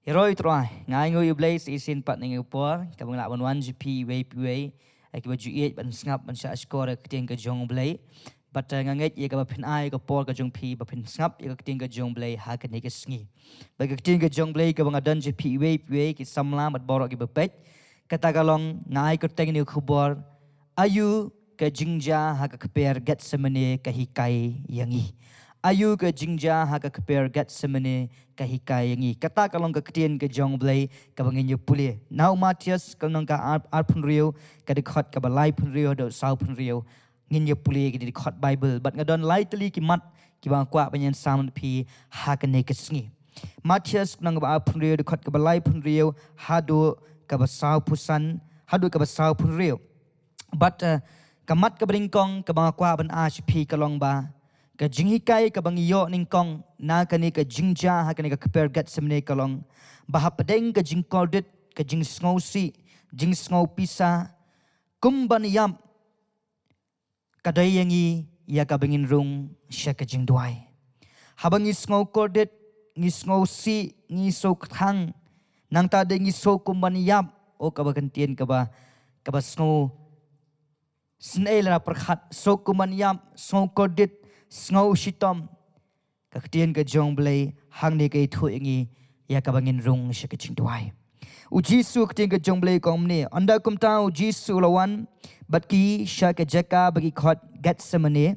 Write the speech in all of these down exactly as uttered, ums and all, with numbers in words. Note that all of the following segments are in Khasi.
Ïaroh ïa u Trai, nga ainguh ïa u Blei sa shisien pat na kane ka por, kaba nga lah ban wan sha phi iwei pa iwei, eh, kiba ju ïeit ban sngap ban shah shkor ïa ka ktien ka jong u Blei. Bad, eh, nga ngeit ïa kaba phin ai ka por ka jong phi ba phin sngap ïa ka ktien ka jong u Blei ha kane ka sngi. Bad ka ktien ka jong u Blei kaba nga don sha phi iwei pa iwei ki samla bad baroh kiba peit, kata ka long, nga ai kyrteng ïa kane ka khubor, Aïu ka jingjia ha ka kper Getsemane ka hikai ïa ngi. Aïu ka jingjia ha ka kper Getsemane ka hikai ïa ngi. Kata ka long ka ktien ka jong u Blei kaba ngin ïa pule na u Mathaios ka lynnong ka ar, arphew hynriew, ka dkhot kaba laiphew hynriew haduh sawphew hynriew. Ngin ïa pule ïa kine ki dkhot Baibl bad nga don lai tylli ki mat kiba nga kwah ban ïasam bad phi ha kane ka sngi. Mathaios ka lynnong kaba arphew hynriew, dkhot kaba laiphew hynriew haduh kaba sawphew san, haduh kaba sawphew hynriew. Bad, eh, ka mat kaba nyngkong kaba nga kwah ban ai sha phi ka long ba ka jinghikai kaba ngi ïoh nyngkong na kane ka jingjia ha kane ka kper Getsemane ka long ba hapdeng ka jingkordit, ka jingsngewsih, jingsngew pisa, kum ban ïap, ka dei ïa ngi ïa kaba ngin rung sha ka jingduwai. Haba ngi sngew kordit, ngi sngewsih, ngi sngewkthang, nangta de ngi sngew kum ban ïap, oh kaba kyntien kaba, kaba sngewsynei lada pyrkhat, sngew kum ban ïap, sngew kordit, sngew shitom. Ka ktien ka jong u Blei hangne ka ïathuh ïa ngi ïa kaba ngin rung sha ka jingduwai. U Jisu, ka ktien ka jong u Blei ka ong kumne, ynda kumta u Jisu u la wan bad ki sha ka jaka ba ki khot Getsemane,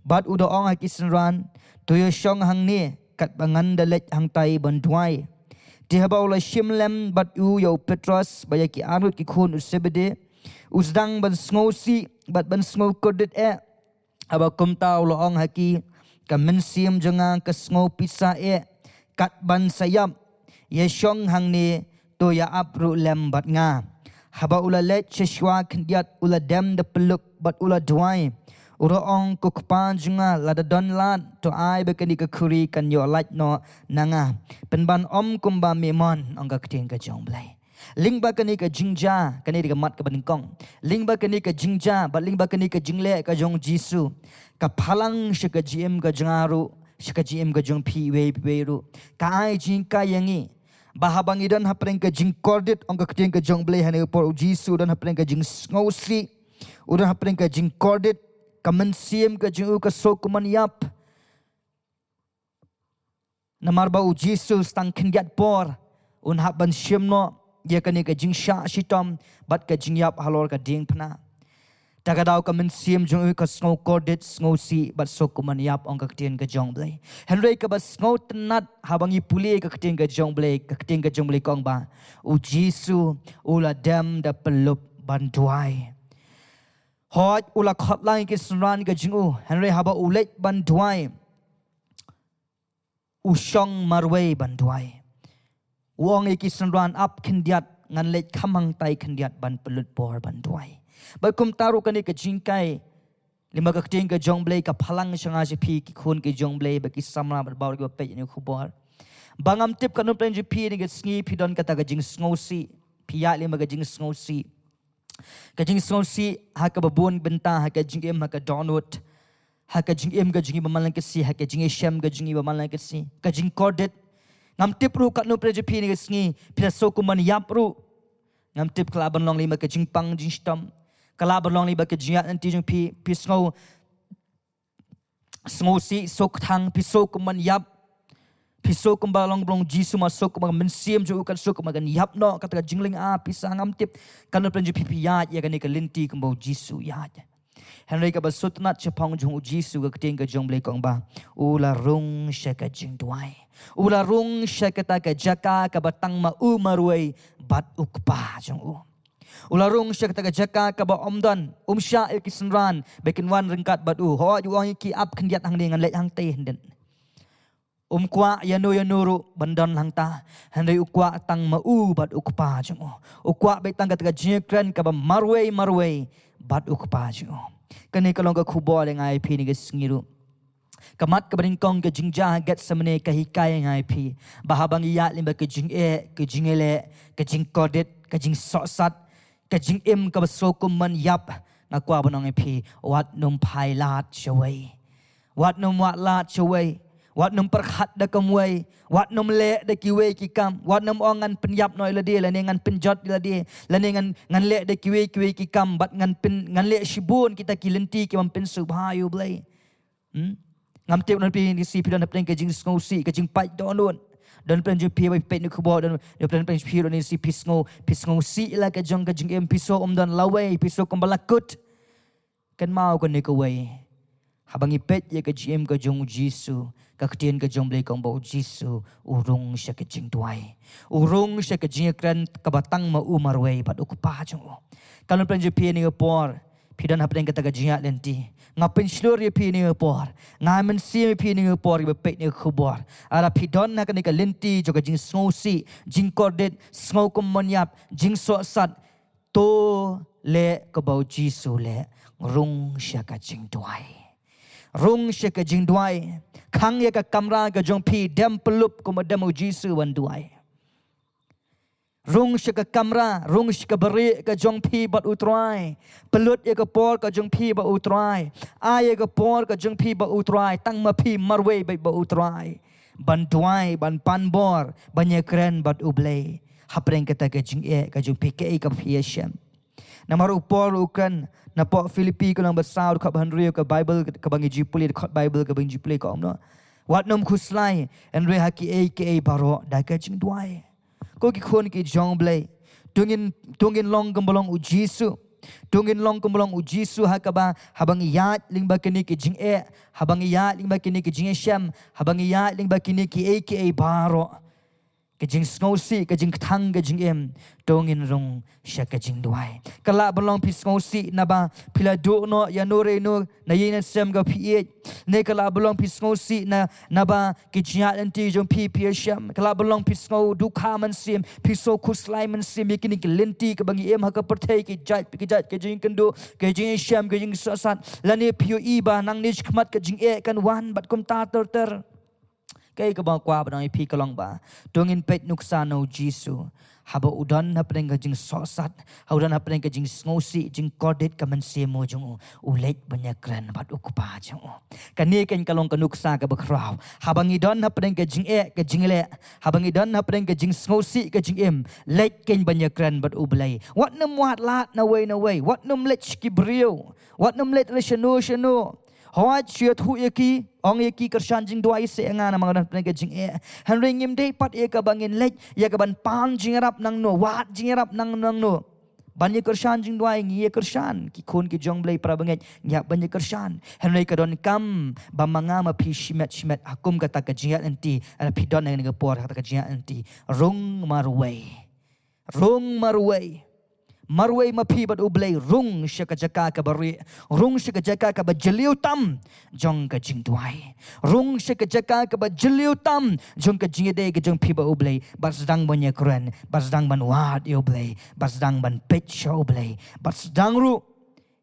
bad u da ong ha ki synran, to ïashong hangne katba ngan da leit hangtai ban duwai. Te haba u la shim lem bad u ïa u Petros bad ïa ki arngut ki khun u Sebedi, u sdang ban sngewsih bad ban sngew kordit eh. Haba kumta u la ong ha ki, ka mynsiem jong nga ka sngew pisa eh, kat ban sa ïap, ïashong hangne, to ïa ap ruh lem bad nga. Haba u la leit sha shuwa khyndiat u la dem da pyllup bad u la duwai. U la ong, ko Kpa jong nga, lada don lad, to ai ba kane ka khuri kan ïoh lait noh na nga. Pynban ym kumba me mon, ong ka ktien ka jong u Blei. Lyngba kane ka jingjia, kane dei ka mat kaba nyngkong. Lyngba kane ka jingjia, bad lyngba kane ka jingleh ka jong u Jisu, ka phalang sha ka jingim ka jong nga ruh, sha ka jingim ka jong phi iwei pa iwei ruh. Ka ai jinghikai ïa ngi ba haba ngi don hapdeng ka jingkordit, ong ka ktien ka jong u Blei ha kane ka por, u Jisu u don hapdeng ka jingsngewsih, u don hapdeng ka jingkordit, ka mynsiem ka jong u ka sngew kum ban ïap. Namar ba u Jisu sa tang khyndiat por un hap ban shim noh ïa kane ka jingshah shitom bad ka jingïap halor ka diengphna. Te ka daw ka mynsiem jong u ka sngew kordit, sngewsih bad sngew kum ban ïap, ong ka ktien ka jong u Blei. Hynrei kaba sngewtynnat haba ngi pule ka ktien ka jong u Blei, ka ktien ka jong u Blei ka ong ba u Jisu u la dem da pyllup ban duwai. Hooid, u la khot lang ïa ki synran ka jong u, hynrei haba u leit ban duwai, u shong marwei ban duwai. U ong ïa ki synran, ap khyndiat, ngan leit kham hangtai khyndiat ban pynlut por ban duwai. Bad kumta ruh kane ka jinghikai lyngba ka ktien ka jong u Blei ka phalang sha nga sha phi ki khun ki jong u Blei bad ki samla bad baroh kiba peit ïa kane ka khubor. Ba ngam tip katno pdeng jong phi ha kane ka sngi phi don kata ka jingsngewsih, phi ïaid lyngba ka jingsngewsih. Ka jingsngewsih ha kaba bun bynta, ha ka jingim, ha ka dohnud, ha ka jingim ka jong ngi ba man la ka sngi, ha ka jingïashem ka jong ngi ba man la ka sngi. Ka jingkordit. Ngam tip ruh katno pdeng jong phi ha kane ka sngi, phi la sngew kum ban ïap ruh. Ngam tip, ka lah ban long lyngba ka jingpang jingshitom. Ka lah ban long lyngba ka jingïaid lynti jong phi, phi sngew sngewsih, sngewkthang, phi sngew kum ban ïap. Phi sngew kumba long ba u Jisu, ma sngew kumba ka mynsiem jong u kan sngew kumba kan ïap noh, kata ka jinglynga pisa, ngam tip katno pdeng jong phi phi ïaid ïa kane ka lynti kumba u Jisu u ïaid. Hynrei kaba sngewtynnat shaphang jong u Jisu, ka ktien ka jong u Blei ka ong ba u la rung sha ka jingduwai. U la rung sha kata ka jaka kaba tang ma u marwei bad u Kpa jong u. U la rung sha kata ka jaka kaba ym don, um shah ïa ki synran ba kin wan ryngkat bad u. Hooid, u ong ïa ki, ap khyndiat hangne, ngan leit hangtai khyndiat. Um kwah ïano ïano ruh ban don hangta, hynrei u kwah tang ma u bad u Kpa jong u. U kwah beit tang kata ka jingïakren kaba marwei marwei bad u Kpa jong u. Kane ka long ka khubor ïa nga ïa phi ha kane ka sngi ruh. Ka mat kaba nyngkong, ka jingjia ha Getsemane ka hikai ïa nga ïa phi ba haba ngi ïaid lyngba ka jingeh, ka jingïaleh, ka jingkordit, ka jingsohsat, ka jingim kaba sngew kum ban ïap, nga kwah ban ong ïa phi, wat nym phai lad shawei. Wat nym wad lad shawei. Wat nym pyrkhat da kumwei, wat nym leh da kiwei ki kam, wat nym ong ngan pynïap noh ïa lade, lane ngan pynjot ïa lade, lane ngan, ngan leh da kiwei kiwei ki kam, bad ngan pyn, ngan leh shibun kita ki lynti ki bym pynsngewbha ïa U Blei. Hmm? Ngam tip na phi ne shi phi don hapdeng ka jingsngewsih, ka jingpait dohnud. Don hapdeng jong phi ba phi peit ne khubor, don, don hapdeng phi don ne shi phi sngew, phi sngewsih la ka jong ka jingim, phi sngew ym don lawei, phi sngew kumba la kut. Kynmaw kane kawei. Haba ngi peit ïa ka jingim ka jong U Jisu, ka ktien ka jong U Blei ka ong ba U Jisu u rung sha ka jingduwai. U rung sha ka jingïakren kaba tang ma u marwei bad U Kpa jong u. Ka long pynjah phi ïa kane ka por, phi don hapdeng kata ka jingïaid lynti. Nga pynshlur ïa phi ïa kane ka por. Nga mynsiem ïa phi ïa kane ka por, ïa ba peit ïa kane ka khubor. Lada phi don ha kane ka lynti jong ka jingsngewsih, jingkordit, sngew kum ban ïap, jingsohsat, to leh kaba U Jisu u leh, rung sha ka jingduwai. Rung sha ka jingduwai. Khang ïa ka kamra ka jong phi, dem pyllup kumba dem U Jisu ban duwai. Rung sha ka kamra, rung sha ka barieh ka jong phi bad U Trai. Pynlut ïa ka por ka jong phi bad U Trai. Ai ïa ka por ka jong phi bad U Trai, tang ma phi marwei bad bad U Trai. Ban duwai, ban pan bor, ban ïakren bad U Blei. Hapdeng kata ka jingeh ka jong phi, kaei kaba phi ïashem. Namar u Paul u kren, napoh Philippi ka lynnong ba saw dkhot ba hynriew, ka Baibl kaba ngi ju pule, dkhot Baibl kaba ngi ju pule ka ong noh: Wat nym khuslai, hynrei ha kiei kiei baroh da ka jingduwai. Ko ki khun ki jong U Blei, to ngin, to ngin long kumba long U Jisu. To ngin long kumba long U Jisu ha kaba, haba ngi ïaid lyngba kine ki jingeh, haba ngi ïaid lyngba kine ki jingïashem, haba ngi ïaid lyngba kine kiei kiei baroh. Ka jingsngewsih, ka jingkthang ka jingim, to ngin rung sha ka jingduwai. Ka lah ban long phi sngewsih naba phi la duh noh ïa no re no na ïing na sem kaba phi ïeit. Ne ka lah ban long phi sngewsih na, naba ki jingïaid lynti jong phi phi ïashem. Ka lah ban long phi sngew dukha mynsiem, phi sngew khuslai mynsiem ïa kine ki lynti kaba ngi im ha ka pyrthei, ki jait ki jait ka jingkynduh, ka jingïashem, ka jingsohsat. Lane phi ïohi ba nangne shakhmat ka jingeh kan wan bad kumta ter ter. Kaei kaba nga kwah ban ong ïa phi ka long ba, to ngin peit nuksa na U Jisu. Haba u don hapdeng ka jingsohsat, haba u don hapdeng ka jingsngewsih, jingkordit ka mynsiem jong u, u leit ban ïakren bad U Kpa jong u. Kane keiñ ka long ka nuksa kaba khraw. Haba ngi don hapdeng ka jingeh ka jingleh, haba ngi don hapdeng ka jingsngewsih ka jingim, leit keiñ ban ïakren bad U Blei. Wat nym wad lad nawei nawei, wat nym leit sha ki briew, wat nym leit re shano shano. Hooid, shu ïathuh ïa ki, ong ïa ki, kyrshan jingduwai seh ïa nga namar nga don hapdeng ka jingeh. Hynrei ngim dei pat ïa kaba ngin leit ïa kaban pan jingïarap nangno, wad jingïarap nang nangno. Ban ïa kyrshan jingduwai ngi ïa kyrshan, ki khun ki jong U Blei para bangeit, ngi hap ban ïa kyrshan. Hynrei ka donkam ba ma nga ma phi shimet shimet ha kum kata ka jingïaid lynti, lada phi don ha kane ka por ha kata ka jingïaid lynti, rung marwei. Rung marwei. Marwei ma phi bad U Blei, rung sha ka jaka kaba rieh, rung sha ka jaka kaba jylliew tam jong ka jingduwai. Rung sha ka jaka kaba jylliew tam jong ka jingïadei ka jong phi bad U Blei, bad sdang ban ïakren, bad sdang ban wad ïa U Blei, bad sdang ban peit sha U Blei, bad sdang ruh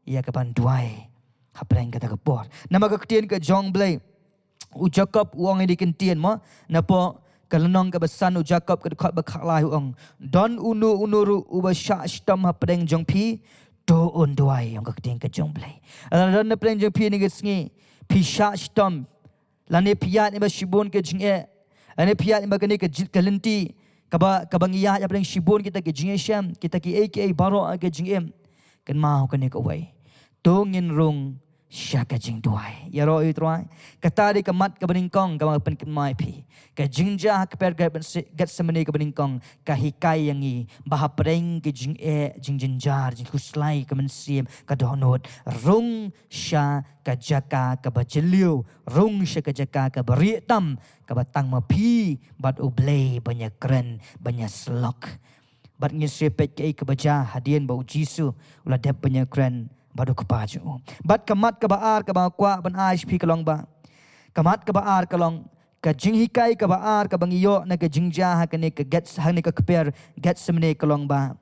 ïa kaban duwai hapdeng kata ka por. Namar ka ktien ka jong U Blei, u Jakob u ong ïa kane ka ktien mo, napoh ka lynnong kaba san u Jakob ka dkhot ba khatlai u ong: Don uno uno ruh uba shah shitom hapdeng jong phi, to un duwai, ong ka ktien ka jong U Blei. Lada don hapdeng jong phi kane ka sngi, phi shah shitom, lane phi ïaid lyngba shibun ka jingeh, lane phi ïaid lyngba kane ka jit ka lynti, kaba, kaba ngi ïaid hapdeng shibun kita ki jingïashem, kita kiei kiei baroh ka jingim. Kynmaw kane kawei. To ngin rung sha ka jingduwai. Ïaroh ïa U Trai. Kata dei ka mat kaba nyngkong kaba nga pynkynmaw ïa phi. Ka jingjia ha ka kper Gethsemane kaba nyngkong ka hikai ïa ngi ba hapdeng ka jingeh, jingjynjar, jingkhuslai ka mynsiem, ka dohnud, rung sha ka jaka kaba jylliew, rung sha ka jaka kaba rieh tam, kaba tang ma phi bad U Blei ban ïakren, ban ïasyllok. Bad ngin sa peit kaei kaba jia hadien ba U Jisu u la dep ban ïakren bad U Kpa jong u. Bad ka mat kaba ar kaba nga kwah ban ai sha phi ka long ba, ka mat kaba ar ka long, ka jinghikai kaba ar kaba ngi ïoh na ka jingjia ha kane ka Gets-, ha kane ka kper Gethsemane ka long ba,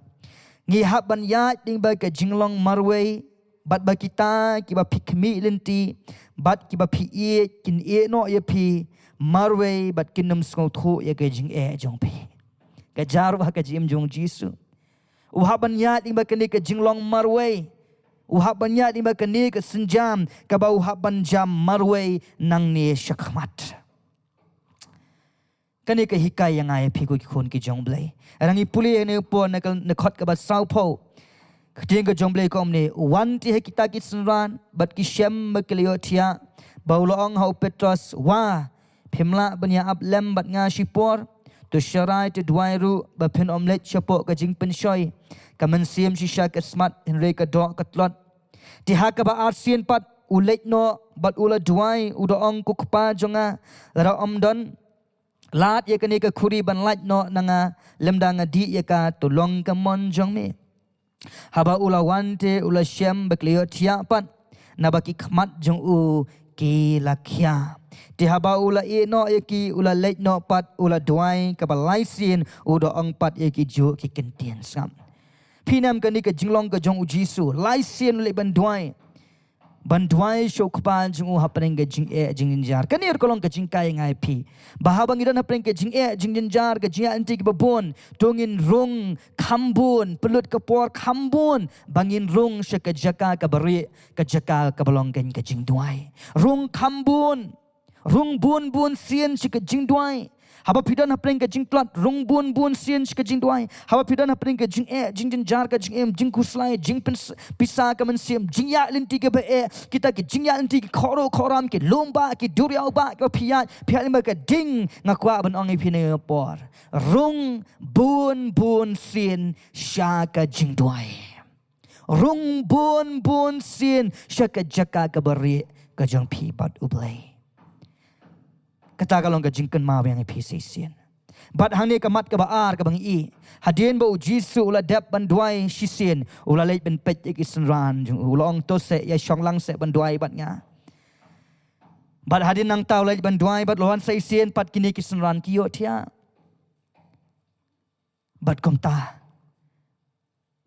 ngi hap ban ïaid lyngba ka jinglong marwei, bad ba kita kiba phi khmih lynti bad kiba phi ïeit kin ïehnoh ïa phi marwei bad kin ym sngewthuh ïa ka jingeh jong phi. Ka jia ruh ha ka jingim jong U Jisu. U hap ban ïaid lyngba kane ka jinglong marwei. U hap ban ïaid lyngba kane ka sienjam kaba u hap ban jam marwei nangne shakhmat. Kane ka hikai ïa nga ïa phi ko ki khun ki jong U Blei. Haba ngi pule ha kane ka por na ka, na dkhot kaba sawphew, ka ktien ka jong U Blei ka ong kumne: U wan te ha kita ki synran bad ki shem ba ki la ïohthiah, ba u la ong ha u Petros: Wa, phim lah ban ïa ap lem bad nga shipor? To sharai, to duwai ruh, ba phin ym leit shapoh ka jingpynshoi. Ka mynsiem shisha ka smat, hynrei ka doh ka tlot. Te ha kaba arsien pat u leit noh bad u la duwai, u da ong: Ko Kpa jong nga, lada ym don lad ïa kane ka khuri ban lait noh na nga, lymda nga dih ïa ka, to long ka mon jong me. Haba u la wan te u la shem ba ki la ïohthiah pat, naba ki khmat jong u ki la khia. Te haba u la ïeh noh ïa ki, u la leit noh pat, u la duwai kaba lai sien, u da ong pat ïa kijuh ki kyntien sngap. Phi nam kane ka jinglong ka jong U Jisu, lai sien u leit ban duwai. Ban duwai sha u Kpa jong u hapdeng ka jingeh jingjynjar. Kane ruh ka long ka jinghikai ïa nga ïa phi, ba haba ngi don hapdeng ka jingeh jingjynjar, ka jingïaid lynti kaba bun, to ngin rung kham bun, pynlut ka por kham bun ba ngin rung sha ka jaka kaba rieh, ka jaka kaba long ka, ka jingduwai. Rung kham bun. Rung bun bun sien sha ka jingduwai. Haba phi don hapdeng ka jingtlot, rung bun bun sien sha ka jingduwai. Haba phi don hapdeng ka jingeh jingjynjar, ka jingim jingkhuslai, jingpyns-, pisa ka mynsiem, jingïaid lynti kaba eh, kita ki jingïaid lynti ki khoro khoram, ki lum bah, ki duriaw bah, kaba phi ïaid, phi ïaid lyngba ka ding, nga kwah ban ong ïa phi ha kane ka por: Rung bun bun sien sha ka jingduwai. Rung bun bun sien sha ka jaka kaba rieh ka jong phi bad U Blei. Kata ka long ka jingkynmaw ïa nga ïa phi shisien. Bad hangne ka mat kaba ar kaba ngi ïohi, hadien ba U Jisu u la dep ban duwai shisien, u la leit ban peit ïa ki synran jong u, u la ong: To seh, ïa shong lang seh ban duwai bad nga. Bad hadien nangta u la leit ban duwai bad u la wan shisien pat, kine ki synran ki ïohthiah. Bad kumta,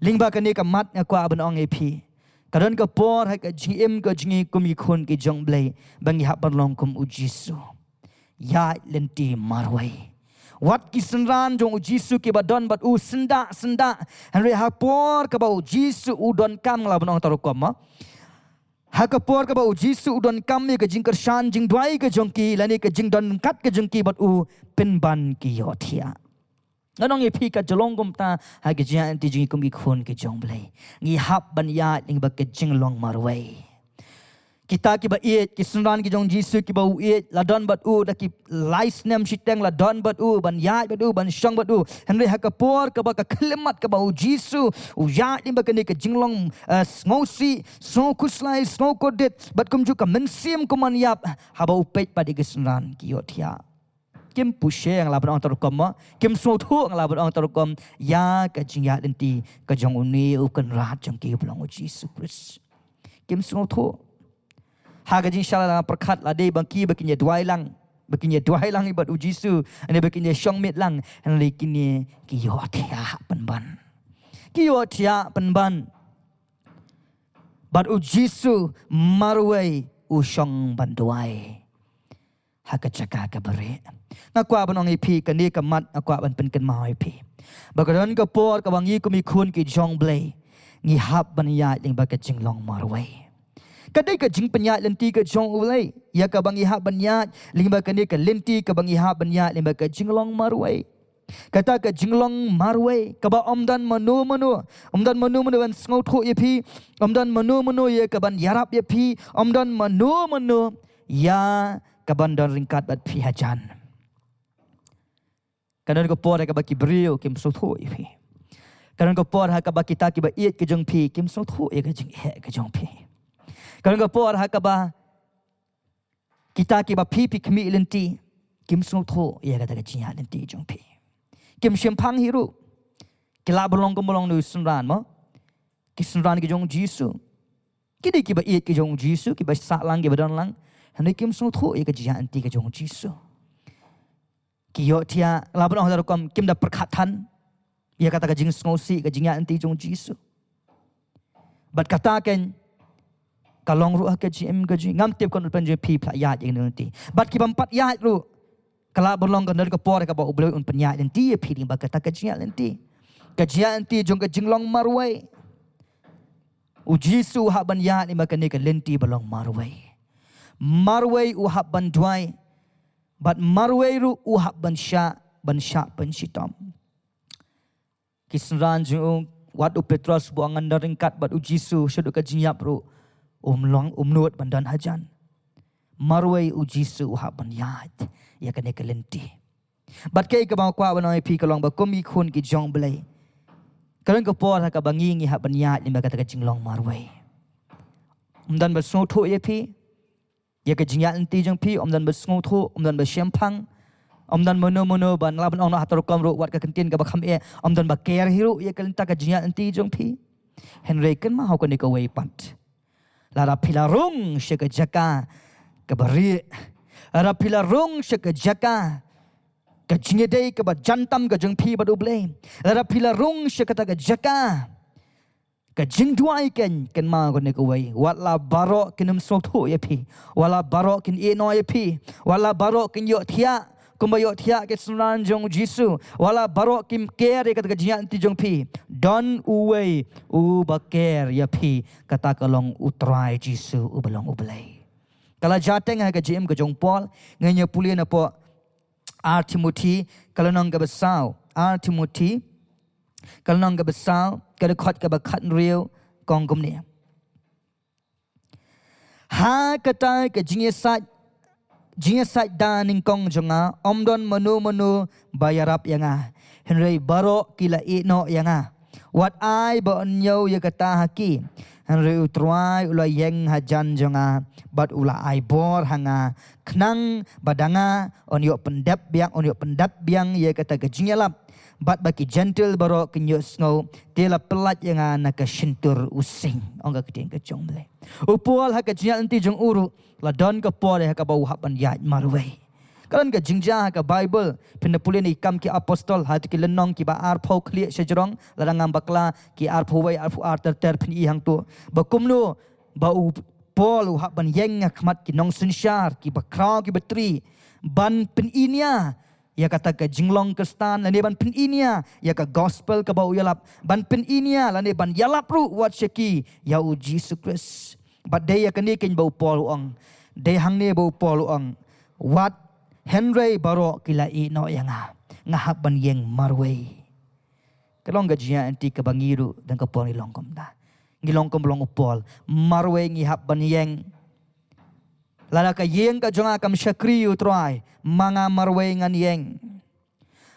lyngba kane ka mat nga kwah ban ong ïa phi, ka don ka por ha ka jingim ka jong ngi kum ki khun ki jong U Blei, ba ngi hap ban long kum U Jisu. Ïaid lynti marwei. Wat ki synran jong U Jisu kiba don bad u syndah syndah, hynrei ha ka por kaba U Jisu u donkam, nga lah ban ong tang rukom, ha ka por kaba U Jisu u donkam ïa ka jingkyrshan jingduwai ka jong ki, lane ka jingdon ryngkat ka jong ki bad u, pynban ki ïohthiah. Ngan ong ïa phi, ka jinglong kumta ha ka jingïaid lynti jong ngi kum ki khun ki jong U Blei. Ngi hap ban ïaid lyngba ka jinglong marwei. Kita kiba ïeit, ki synran ki jong U Jisu kiba u ïeit, la don bad u da ki lai snem shiteng, la don bad u, ban ïaid bad u, ban shong bad u. Hynrei ha ka por kaba ka khyllipmat kaba U Jisu u ïaid lyngba kane ka jinglong, eh, sngewsih, sngewkhuslai, sngewkordit, bad kumjuh ka mynsiem kum ban ïap, haba u peit pat ïa ki synran ki ïohthiah. Kim pyrshang, nga lah ban ong tang rukom, mo. Kim sngewthuh, nga lah ban ong tang rukom, ïa ka jingïaid lynti ka jong une u Kynrad jong ki uba long U Jisu Khrist. Kim sngewthuh. Ha ka jingshah la pyrkhat, la dei ba ki, ba kin ïa duwai lang, ba kin ïa duwai lang bad U Jisu, ne ba kin ïa shong miet lang, hynrei kine ki ïohthiah pynban. Ki ïohthiah pynban. Bad U Jisu marwei u shong ban duwai ha ka jaka kaba rieh. Nga kwah ban ong ïa phi, kane ka mat nga kwah ban pynkynmaw ïa phi, ba ka don ka por kaba ngi kum ki khun ki jong U Blei, ngi hap ban ïaid lyngba ka jinglong marwei. Ka dei ka jingpynïaid lynti ka jong U Blei ïa kaba ngi hap ban ïaid lyngba kane ka lynti kaba ngi hap ban ïaid lyngba ka jinglong marwei. Kata ka jinglong marwei kaba ym don mano mano, ym don mano mano ban sngewthuh ïa phi, ym don mano mano ïa kaban ïarap ïa phi, ym don mano mano ïa kaban don ryngkat bad phi hajan. Ka don ka por ha kaba ki briew kim sngewthuh ïa phi. Ka don ka por ha kaba kita kiba ïeit ka jong phi kim sngewthuh ïa ka jingeh ka jong phi. Ka don ka por ha kaba kita kiba phi phi khmih lynti kim sngewthuh ïa kata ka jingïaid lynti jong phi. Kim shemphang hi ruh. Ki lah ban long kumba long une u synran, mo. Ki synran ki jong U Jisu, ki dei kiba ïeit ki jong U Jisu, kiba sah lang, kiba don lang. Hynrei kim sngewthuh ïa ka jingïaid lynti ka jong U Jisu. Ki ïohthiah, lah ban ong ha kata ka rukom, kim da pyrkhat than ïa kata ka jingsngewsih, ka jingïaid lynti jong U Jisu. Bad kata kan ka long ruh ha ka jingim ka jong ngi. Ngam tip katno pynjah phi phi la ïaid ïa kane ka lynti. Bad ki bym pat ïaid ruh, ka lah ban long ka don ka por kaba U Blei un pynïaid lynti ïa phi lyngba kata ka jingïaid lynti. Ka jingïaid lynti jong ka jinglong marwei. U Jisu u hap ban ïaid lyngba kane ka lynti ba long marwei. Marwei u hap ban duwai. Bad marwei ruh u hap ban shah, ban shah pynshitom. Ki synran jong u, wat u Petros ba u ong ngan don ryngkat bad u Jisu shaduh ka jingïap ruh, um long, um nud ban don hajan. Marwei u Jisu u hap ban ïaid ïa kane ka lynti. Bad kaei kaba nga kwah ban ong ïa phi ka long ba kum ki khun ki jong U Blei, ka don ka por ha kaba ngi, ngi hap ban ïaid lyngba kata ka jinglong marwei. Ym don ba sngewthuh ïa phi, ïa ka jingïaid lynti jong phi, ym don ba sngewthuh, ym don ba shemphang, ym don mano mano ban lah ban ong noh ha kata ka rukom ruh, wat ka ktien kaba kham eh, ym don ba care hi ruh ïa kata ka jingïaid lynti jong phi. Hynrei kynmaw ha kane kawei pat, lada phi la rung sha ka jaka kaba rieh, lada phi la rung sha ka jaka ka jingïadei kaba jan tam ka jong phi bad U Blei, lada phi la rung sha kata ka jaka ka jingduwai, kynmaw kane kawei, wat la baroh kin ym sngewthuh ïa phi, wat la baroh kin ïehnoh ïa phi, wat la baroh kin ïohthiah kumba ïohthiah ki synran jong u Jisu, wat la baroh kim care ïa kata ka jingïaid lynti jong phi, don uwei uba care ïa phi, kata ka long U Trai Jisu uba long U Blei. Ka la jia teng ha ka jingim ka jong u Paul, ngin ïa pule napoh Ar Timothi, ka lynnong kaba saw. Ar Timothi, ka lynnong kaba saw, ka dkhot kaba khathynriew, ka ong kumne: Ha kata ka jingïasaid, jingïasaid da nyngkong jong nga, ym don mano mano ba ïarap ïa nga, hynrei baroh ki la ïehnoh ïa nga. Wat ai ba yn ñiew ïa kata ha ki. Hynrei U Trai u la ïeng hajan jong nga, bad u la ai bor ha nga, khnang ba da nga yn ïoh pyndep biang, yn ïoh pyndep biang ïa kata ka jingïalap, bad ba ki Jentil baroh kin ïohsngew, te la pyllait ïa nga na ka shyntur u sing. Ong ka ktien ka jong U Blei. U Paul ha ka jingïaid lynti jong u ruh, la don ka por ha kaba u hap ban ïaid marwei. Ka don ka jingjia ha ka Baibl, phin da pule na ki Kam ki Apostol, ha ki lynnong kiba arphew khlieh shajrong, lada ngam bakla, ki arphew wei, arphew ar ter ter, phin i hangto ba kumno ba u Paul u hap ban ïeng ha khmat ki nongsynshar, kiba khraw, kiba tri, ban pyni nia ïa kata ka jinglong Khristan, lane ban pyni nia ïa ka gospel kaba u ïalap, ban pyni nia lane ban ïalap ruh wat sha ki ïa u Jisu Khrist. Bad dei ïa kane keiñ ba u Paul u ong, dei hangne ba u Paul u ong, wat hynrei baroh ki la ïehnoh ïa nga, nga hap ban ïeng marwei. Ka long ka jingïaid lynti kaba ngi ruh dang ka por ngi long kumta. Ngi long kumba long u Paul, marwei ngi hap ban ïeng. Lada ka ïing ka jong nga kam shakri ïa u Trai, ma nga marwei ngan ïeng.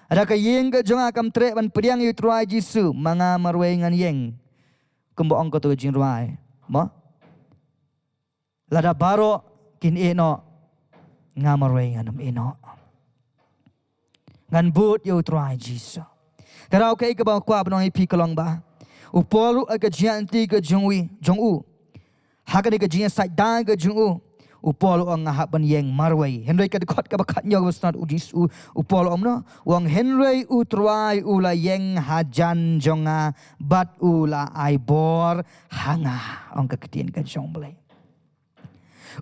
Lada ka ïing ka jong nga kam treh ban pdiang ïa u Trai Jisu, ma nga marwei ngan ïeng. Kumba ong kato ka jingrwai, mo? Lada baroh kin ïehnoh, nga marwei ngan ym ïehnoh. Ngan bud ïa u Trai Jisu. Ka daw kaei kaba nga kwah ban ong ïa phi ka long ba u Paul ruh ha ka jingïaid lynti ka jong u, jong u, ha kane ka jingïasaid da ka jong u, u Paul u ong nga hap ban ïeng marwei. Hynrei ka dkhot kaba khathynñiew kaba sngewtynnat, u Jisu, u Paul u ong kumno? U ong hynrei u Trai u la ïeng hajan jong nga bad u la ai bor ha nga. Ong ka ktien ka jong U Blei.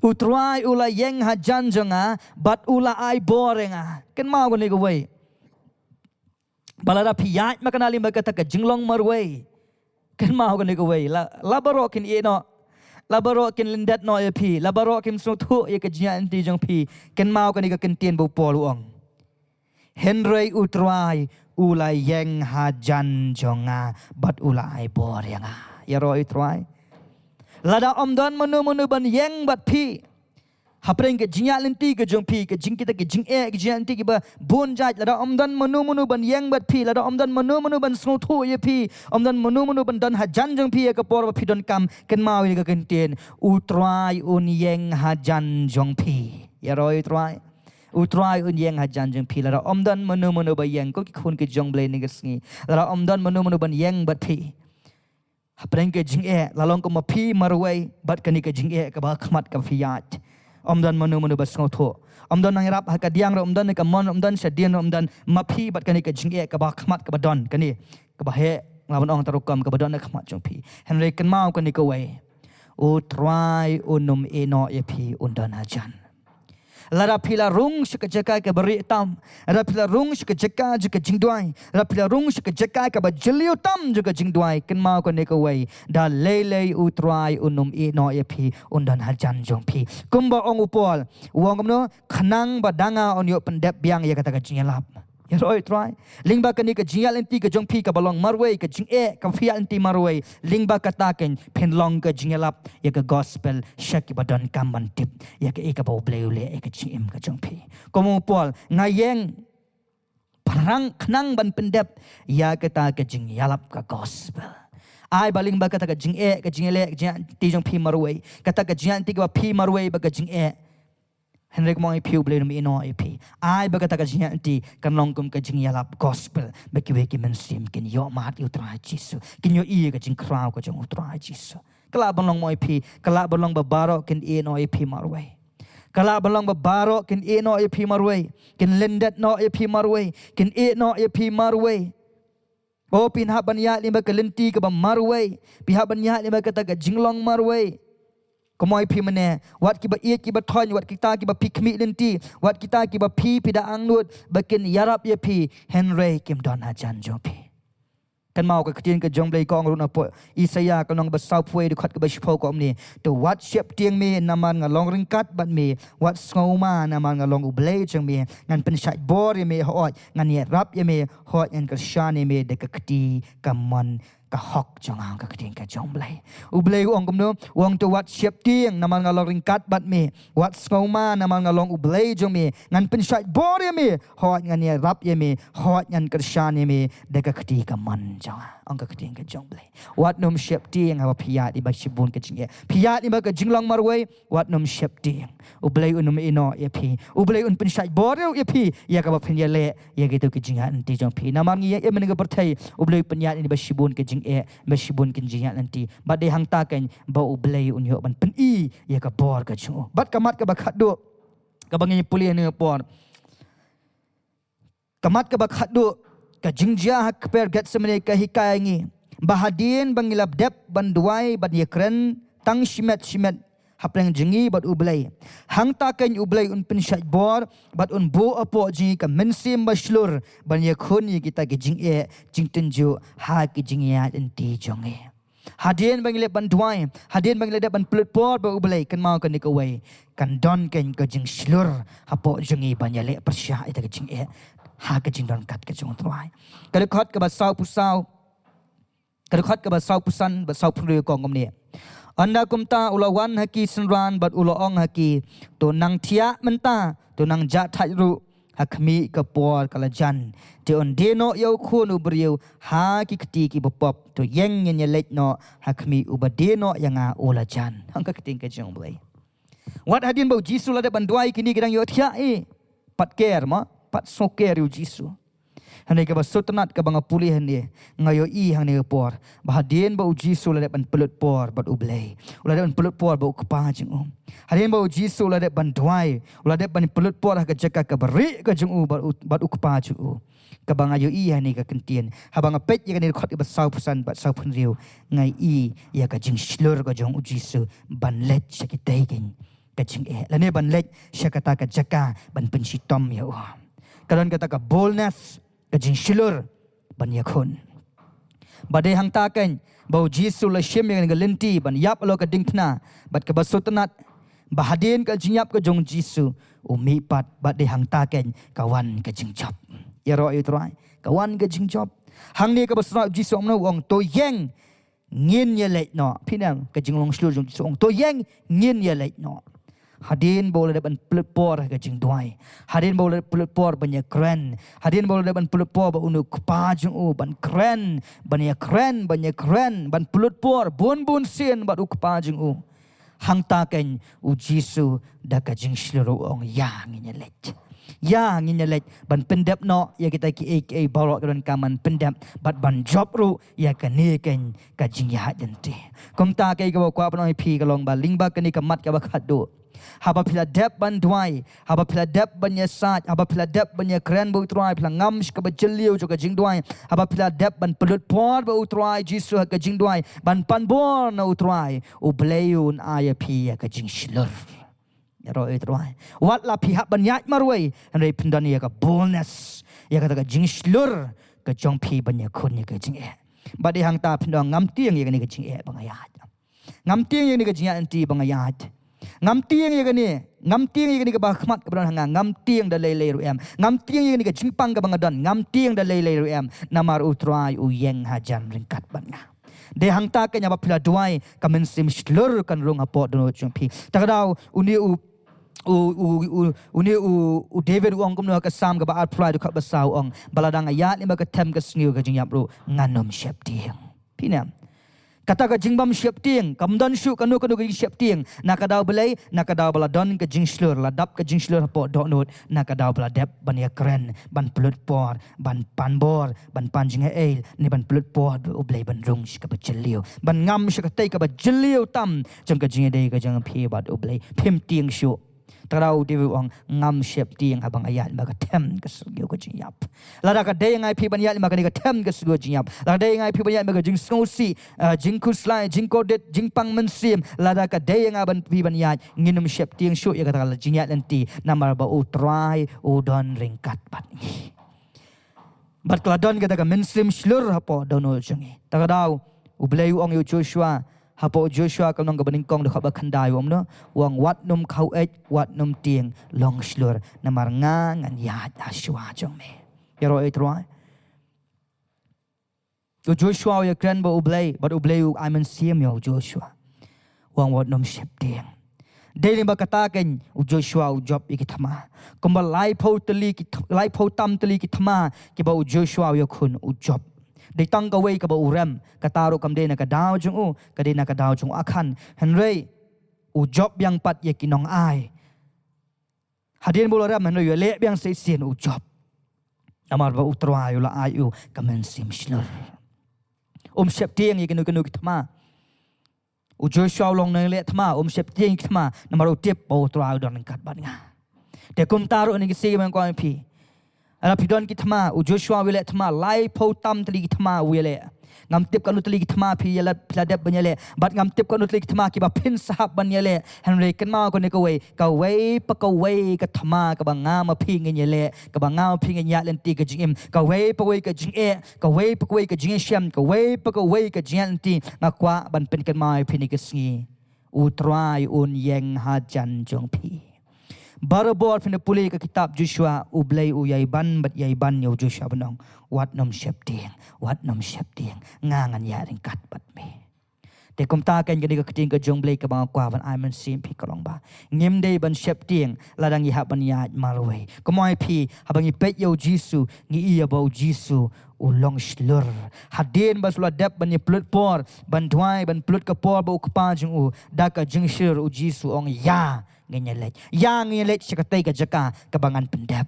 U Trai u la ïeng hajan jong nga bad u la ai bor ïa nga. Kynmaw kane kawei, ba lada phi ïaid makna lyngba kata ka jinglong marwei, kynmaw kane kawei, la, la baroh kin ïehnoh, la baroh kin lyndet noh ïa phi, la baroh kin sngewthuh ïa ka jingïaid lynti jong phi, kynmaw kane ka ktien ba u Paul u ong. Hynrei u Trai u la ïeng hajan jong nga bad u la ai bor ïa nga. Ïaroh ïa u Trai. Lada ym don mano mano ban ïeng bad phi hapdeng ka jingïaid lynti ka jong phi, ka jing, kita ki jingeh, ka jingïaid lynti kiba bun jait, lada ym don mano mano ban ïeng bad phi, lada ym don mano mano ban sngewthuh ïa phi, ym don mano mano ban don hajan jong phi ïa ka por ba phi donkam, kynmaw ïa ka ktien, u Trai un ïeng hajan jong phi. Ïaroh ïa u Trai. U Trai un ïeng hajan jong phi. Lada ym don mano mano ba ïeng, ko ki khun ki jong U Blei kane ka sngi, lada ym don mano mano ban ïeng bad phi hapdeng ka jingeh, la long kum ma phi marwei bad kane ka jingeh kaba ha khmat kaba phi ïaid. Ym don mano mano ba sngewthuh. Ym don nongïarap ha ka diang ruh ym don, ha ka mon ruh ym don, shadien ruh ym don, ma phi bad kane ka jingeh kaba ha khmat kaba don, kane kaba heh, nga ban ong tang rukom, kaba don ha khmat jong phi. Hynrei kynmaw kane kawei, u Trai un ym ïehnoh ïa phi, un don hajan. Lada phi la rung sha ka jaka kaba rieh tam, lada phi la rung sha ka jaka jong ka jingduwai, lada phi la rung sha ka jaka kaba jylliew tam jong ka jingduwai, kynmaw kane kawei, da lei lei U Trai un ym ïehnoh ïa phi, un don hajan jong phi. Kumba ong u Paul, u ong kumno, khnang ba da nga un ïoh pyndep biang ïa kata ka jingïalap. Ïaroh ïa U Trai. Lyngba kane ka jingïaid lynti ka jong phi kaba long marwei, ka jingeh kaba phi ïaid lynti marwei, lyngba kata kan phin long ka jingïalap ïa ka gospel sha kiba donkam ban tip ïa kaei kaba U Blei u leh ïa ka jingim ka jong phi. Kum u Paul, nga ïeng pyrshang khnang ban pyndep ïa kata ka jingïalap ka gospel. Ai ba lyngba kata ka jingeh, ka jingeh, ka jingïaid lynti jong phi marwei, kata ka jingïaid lynti kaba phi marwei bad ka jingeh, hynrei kumno ïa phi, U Blei un ym ïehnoh ïa phi. Ai ba kata ka jingïaid lynti kan long kum ka jingïalap gospel, ba kiwei ki mynsiem kin ïohmad ïa U Trai Jisu, kin ïohi ïa ka jingkhraw ka jong U Trai Jisu. Ka lah ban long mo ïa phi, ka lah ban long ba baroh kin ïehnoh ïa phi marwei. Ka lah ban long ba baroh kin ïehnoh ïa phi marwei, kin lyndet noh ïa phi marwei, kin ïehnoh ïa phi marwei. O, phi hap ban ïaid lyngba ka lynti kaba marwei, phi hap ban ïaid lyngba kata ka jinglong marwei. Kumno ïa phi mynne, wat kiba ïeit kiba thoiñ, wat kita kiba phi khmih lynti, wat kita kiba phi, phi da angnud ba kin ïarap ïa phi, hynrei kim don hajan jong phi. Kynmaw ka ktien ka jong U Blei ka ong ruh na pdeng Isaïah ka lynnong ba sawphew wei, dkhot kaba shiphew, ka ong kumne: To wat sheptieng me namar nga long ryngkat bad me, wat sngewma namar nga long U Blei jong me, ngan pynshait bor ïa me, hooid ngan ïarap ïa me, hooid ngan kyrshan ïa me da ka kti kamon ka hok jong nga, ong ka ktien ka jong U Blei. U Blei u ong kumno? U ong: To wat sheptieng namar nga long ryngkat bad me, wat sngewma namar nga long U Blei jong me, ngan pynshait bor ïa me, hooid ngan ïarap ïa me, hooid ngan kyrshan ïa me da ka kti kamon jong nga, ong ka ktien ka jong U Blei. Wat nym sheptieng haba phi ïaid lyngba shibun ka jingeh, phi ïaid lyngba ka jinglong marwei, wat nym sheptieng. U Blei un ym ïehnoh ïa phi. U Blei un pynshait bor ruh ïa phi ïa kaba phin ïaleh ïa kito ki jingïaid lynti jong phi. Namar ngi ïa im ha kane ka pyrthei, U Blei u pynïaid ïa ngi ba shibun ka jingeh, ba shibun ka jingïaid lynti. Bad dei hangta kan ba U Blei un ïoh ban pyni ïa ka bor ka jong u. Bad ka mat kaba khatduh kaba ngin pule ha kane ka por, ka mat kaba khatduh, ka jingjia ha kper Gethsemane ka hikai ïa ngi ba hadien ba ngi la dep ban duwai ban ïakren tang shimet shimet hapdeng jong ngi bad U Blei, hangta kan U Blei un pynshait bor bad un buh hapoh jong ngi ka mynsiem ba shlur ban ïakhun ïa kita ki jingeh jingtynjuh ha ki jingïaid lynti jong ngi. Hadien ba ngi la dep ban duwai, hadien ba ngi la dep ban pynlut por bad U Blei, kynmaw kane kawei, kan don kan ka jingshlur hapoh jong ngi ban ïaleh pyrshah ïa kita ki jingeh ha ka jingdon kat ka jong U Trai. Ka dkhot kaba sawphew saw, ka dkhot kaba sawphew san bad sawphew hynriew ka ong kumne: Ynda kumta u la wan ha ki synran bad u la ong ha ki: To nang thiah mynta, to nang jah thait ruh, ha khmih ka por ka la jan. Te un die noh ïa u Khun u briew ha ki kti kiba pop. To ïeng, ngin ïaleit noh ha khmih uba die noh ïa nga u la jan, ong ka ktien ka jong U Blei. Wat hadien ba U Jisu u la dep ban duwai, kine ki dang ïohthiah hi. Pat ker mo, pat sngew ker ïa U Jisu. Hynrei kaba sngewtynnat kaba nga pule hangne, nga ïohi hangne ha ka por ba hadien ba U Jisu u la dep ban pynlut por bad U Blei, u la dep ban pynlut por bad U Kpa jong u, hadien ba U Jisu u la dep ban duwai, u la dep ban pynlut por ha ka jaka kaba rieh ka jong u bad U, bad U Kpa jong u. Kaba nga ïohi hangne ha ka ktien, haba nga peit ïa kane ka dkhot kaba sawphew san bad sawphew hynriew, nga ïohi ïa ka jingshlur ka jong U Jisu ban leit sha kitei ki, ka jingeh, lane ban leit sha kata ka jaka ban pynshitom ïa u. Ka don kata ka boldness, ka jingshlur ban ïakhun. Bad dei hangta kan ba U Jisu u la shim ïa kane ka lynti ban ïap halor ka diengphna, bad kaba sngewtynnat ba hadien ka jingïap ka jong U Jisu, u mihpat, bad dei hangta kan ka wan ka jingjop. Ïaroh ïa U Trai, ka wan ka jingjop. Hangne kaba sngewtynnat U Jisu u ong kumno? U ong: To ïeng, ngin ïaleit noh. Phi nang ka jinglong shlur jong U Jisu, u ong: To ïeng, ngin ïaleit noh. Hadien ba u la dep ban pynlut por ha ka jingduwai, hadien ba u la dep pynlut por ban ïakren, hadien ba u la dep ban pynlut por bad une U Kpa jong u, ban kren, ban ïakren, ban ïakren, ban pynlut por bun bun sien bad U Kpa jong u, hangta kan U Jisu da ka jingshlur u ong: Ïa, ngin ïaleit. Ïa, ngin ïaleit ban pyndep noh ïa kita kiei kiei baroh ki donkam ban pyndep, bad ban jop ruh ïa kane kan ka jingïaid lynti. Kumta kan kaba kwah ban ong ïa phi ka long ba lyngba kane ka mat kaba khatduh, haba phi la dep ban duwai, haba phi la dep ban ïasaid, haba phi la dep ban ïakren bad U Trai, phi la ngam sha kaba jylliew jong ka jingduwai, haba phi la dep ban pynlut por bad U Trai Jisu ha ka jingduwai, ban pan bor na U Trai, U Blei un ai ïa phi ïa ka jingshlur. Ïaroh ïa u Trai. Wat la phi hap ban ïaid marwei, hynrei phin don ïa ka boldness, ïa kata ka jingshlur ka jong phi ban ïakhun ïa ka jingeh. Bad dei hangta phin ong, ngam tieng ïa kane ka jingeh ba nga ïaid. Ngam tieng ïa kane ka jingïaid lynti ba nga ïaid. Ngam tieng ïa kane, ngam tieng ïa kane kaba khmat kaba don ha nga, ngam tieng da lei lei ruh em. Ngam tieng ïa kane ka jingpang kaba nga don, ngam tieng da lei lei ruh em. Namar u Trai u ïeng hajan ryngkat bad nga. Dei hangta ka, ïa ba phi la duwai, ka mynsiem shlur kan rung hapoh dohnud jong phi. Ta ka daw, une u, u, u, u, une u, u David u ong kumno ha ka Salm kaba arphew lai dkhot ba saw, u ong, ba lada nga ïaid lyngba ka them ka sngi ka jingïap ruh, ngan ym sheptieng. Phi ne em? Kata ka jingbym sheptieng, kam don shuh kano kano ka jingsheptieng. Na ka daw balei? Na ka daw ba la don ka jingshlur, la dap ka jingshlur hapoh dohnud, na ka daw ba la dep ban ïakren, ban pynlut por, ban pan bor, ban pan jingïaid, ne ban pynlut por da u Blei, ban rung sha kaba jylliew, ban ngam sha katei kaba jylliew tam jong ka jingïadei ka jong phi bad u Blei. Phim tieng shuh. Ta ka daw u David u ong, ngam sheptieng haba nga ïaid lyngba ka them ka sngi ka jingïap. Lada ka dei ïa nga ïa phi ban ïaid lyngba kane ka them ka sngi ka jingïap, lada dei ïa nga ïa phi ban ïaid lyngba ka jingsngewsih, ah, jingkhuslai, jingkordit, jingpang mynsiem, lada ka dei ïa nga ban, phi ban ïaid, ngin ym sheptieng shuh ïa kata ka jingïaid lynti, namar ba u Trai u don ryngkat bad ngi. Bad ka la don kata ka mynsiem shlur hapoh dohnud jong ngi. Ta ka daw, u Blei u ong ïa u Joshua, hapoh Joshua ka lynnong kaba nyngkong dkhot ba khyndai, u ong kumno? U ong, wat nym khaw eit, wat nym tieng, long shlur, namar nga ngan ïaid ha shuwa jong me. Ïaroh ïa u Trai. U Joshua u ïakren bad u Blei, bad u Blei u ai mynsiem ïa u Joshua. U ong, wat nym sheptieng. Dei lyngba kata kein u Joshua u jop ïa ki thma. Kumba laiphew tylli ki th-, laiphew tam tylli ki thma kiba u Joshua u ïakhun u jop. Dei tang kawei kaba u rem, kata ruh kam dei na ka daw jong u, ka dei na ka daw jong u Akhan. Hynrei u jop biang pat ïa ki nongai. Hadien ba u la rem hynrei u ïaleh biang shisien u jop. Namar ba u Trai u la ai ïa u ka mynsiem shlur. Um sheptieng ïa kino kino ki thma. U Joshua u long nongïaleh thma, um sheptieng ïa ki thma, namar u tip ba u Trai u don ryngkat bad nga. Te kumta ruh ha kane ka sngi, nga kwah ong ïa phi, lada phi don ki thma, u Joshua u ïaleh thma, laiphew tam tylli ki thma u ïaleh. Ngam tip katno tylli ki thma phi ïa la, phi la dep ban ïaleh, bad ngam tip katno tylli ki thma kiba phin sa hap ban ïaleh. Hynrei kynmaw kane kawei, kawei pa kawei ka thma kaba nga ma phi ngin ïaleh, kaba nga ma phi ngin ïaid lynti ka jingim, kawei pa kawei ka jingeh, kawei pa kawei ka jingïashem, kawei pa kawei ka jingïaid lynti, nga kwah ban pynkynmaw ïa phi ha kane ka sngi, u Trai un ïeng hajan jong phi. Barabor phin da pule ka kitab Joshua, u Blei u ïai ban bad ïai ban ïa u Joshua ban ong, wat nym sheptieng, wat nym sheptieng, nga ngan ïaid ryngkat bad me. Te kumta kein kane ka ktien ka jong u Blei kaba nga kwah ban ai mynsiem ïa phi ka long ba ngim dei ban sheptieng lada ngi hap ban ïaid marwei. Kumno ïa phi, haba ngi peit ïa u Jisu, ngi i ïa ba u Jisu u long shlur. Hadien ba u la dep ban ïa pynlut por, ban duwai, ban pynlut ka por bad u Kpa jong u, da ka jingshlur u Jisu u ong, ïa ngin ïaleit. Ïa ngin ïaleit sha katei ka jaka kaba ngan pyndep.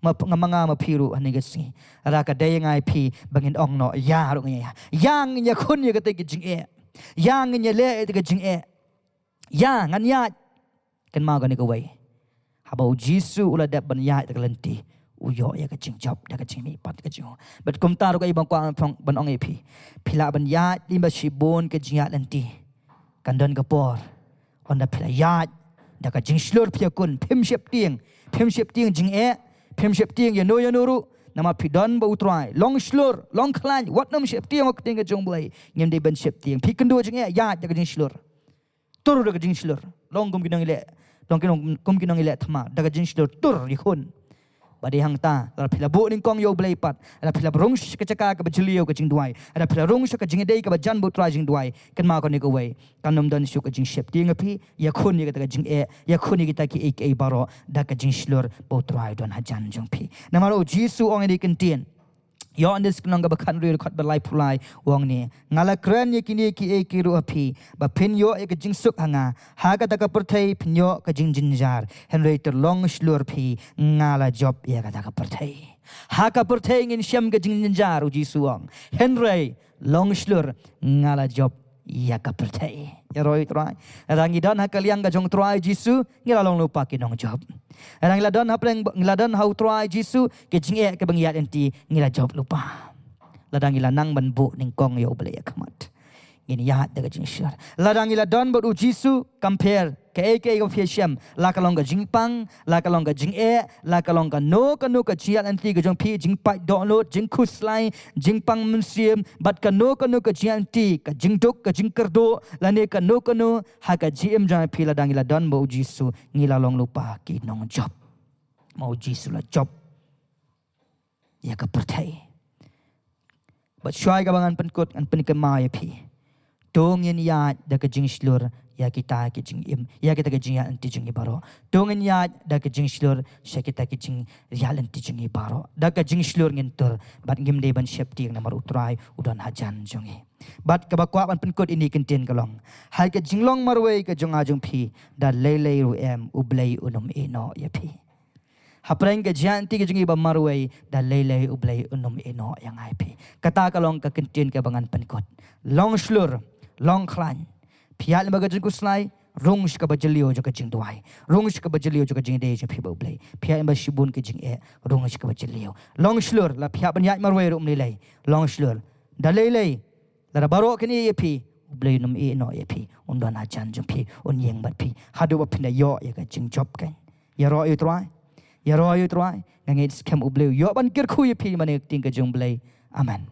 Ma, nga ma nga ma phi ruh ha kane ka sngi, lada ka dei ïa nga ïa phi ba ngin ong noh, ïa ruh ngin ïa, ïa ngin ïakhun ïa katei ka jingeh. Ïa ngin ïaleh ïa katei ka jingeh. Ïa ngan ïaid. Kynmaw kane kawei. Haba u Jisu u la dep ban ïaid da ka lynti, u ïoh ïa ka jingjop da ka jingmihpat ka jong u. Bad kumta ruh kaei ba nga kwah ban ong ïa phi, phi lah ban ïaid lyngba shibun ka jingïaid lynti. Kan don ka por, hynda phi la ïaid da ka jingshlur phi ïakhun, phim sheptieng, phim sheptieng jingeh, phim sheptieng ïano ïano ruh, namar phi don bad u Trai. Long shlur, long khlaiñ, wat nym sheptieng, ong ka ktien ka jong u Blei. Ngim dei ban sheptieng. Phi kynduh jingeh, ïaid da ka jingshlur. Tur da ka jingshlur. Long kum ki nongïaleh, long ki nong, kum ki nongïaleh thma, da ka jingshlur tur ïakhun. Bad dei hangta, lada phi la buh nyngkong ïa u Blei pat, lada phi la rung sha ka jaka kaba jylliew ka jingduwai, lada phi la rung sha ka jingïadei kaba jan bad u Trai jingduwai, kynmaw kane kawei, kan ym don shuh ka jingsheptieng ïa phi, ïakhun ïa kata ka jingeh, ïakhun ïa kita kiei kiei baroh da ka jingshlur ba u Trai u don hajan jong phi. Namar u Jisu u ong ïa kane ka ktien. Ïoannis ka lynnong kaba khathynriew dkhot ba laiphew lai, u ong ne, nga la kren ïa kine kiei kiei ruh ha phi, ba phin ïoh ïa ka jingsuk ha nga. Ha kata ka pyrthei phin ïoh ka jingjynjar, hynrei to long shlur phi, nga la jop ïa kata ka pyrthei. Ha ka pyrthei ngin shem ka jingjynjar, u Jisu u ong. Hynrei long shlur, nga la jop ïa ka pyrthei. Ïaroh ïa u Trai. Lada ngi don ha ka liang ka jong u Trai Jisu, ngi la long lypa ki nongjop. Lada ngi la don hapdeng, ngi la don ha u Trai Jisu, ka jingeh kaba ngi ïaid lynti, ngi la jop lypa. Lada ngi la nang ban buh nyngkong ïa u Blei ha khmat, ngin ïaid da ka jingshlur. Lada ngi la don bad u Jisu, compare Kaei kaei kaba phi ïashem, la ka long ka jingpang, la ka long ka jingeh, la ka long kano kano ka jingïaid lynti ka jong phi, jingpait dohnud, jingkhuslai, jingpang mynsiem, bad kano kano ka jingïaid lynti, ka jingduk, ka jingkyrduh, lane kano kano ha ka jingim jong phi, lada ngi la don bad U Jisu, ngi la long lypa ki nongjop. Ma U Jisu la jop ïa ka pyrthei. Bad shuwa kaba ngan pynkut, ngan pynkynmaw ïa phi. To ngin ïaid da ka jingshlur ïa kita ki jingim, ïa kita ki jingïaid lynti jong ngi baroh. To ngin ïaid da ka jingshlur sha kita ki jingïaid lynti jong ngi baroh. Da ka jingshlur ngin tur, bad ngim dei ban sheptieng namar U Trai u don hajan jong ngi. Bad kaba kwah ban pynkut ïa kane ka ktien ka long, ha ka jinglong marwei ka jong nga jong phi, da lei lei ruh em U Blei un ym ïehnoh ïa phi. Hapdeng ka jingïaid lynti ka jong ngi ba marwei, da lei lei U Blei un ym ïehnoh ïa nga ïa phi. Kata ka long ka ktien kaba ngan pynkut. Long shlur, long khlaiñ. Phi ïaid lyngba ka jingkhuslai, rung sha kaba jylliew jong ka jingduwai, rung sha kaba jylliew jong ka jingïadei jong phi bad U Blei. Phi ïaid lyngba shibun ki jingeh, rung sha kaba jylliew. Long shlur, la phi hap ban ïaid marwei ruh ym lei lei. Long shlur, da lei lei, lada baroh kin ïeh ïa phi, U Blei un ym ïehnoh ïa phi, un don hajan jong phi, un ïeng bad phi haduh ba phin da ïoh ïa ka jingjop kan. Ïaroh ïa U Trai, ïaroh ïa U Trai. Nga ngeit skhem U Blei u ïoh ban kyrkhu ïa phi, mynta ka ktien ka jong U Blei. Amen.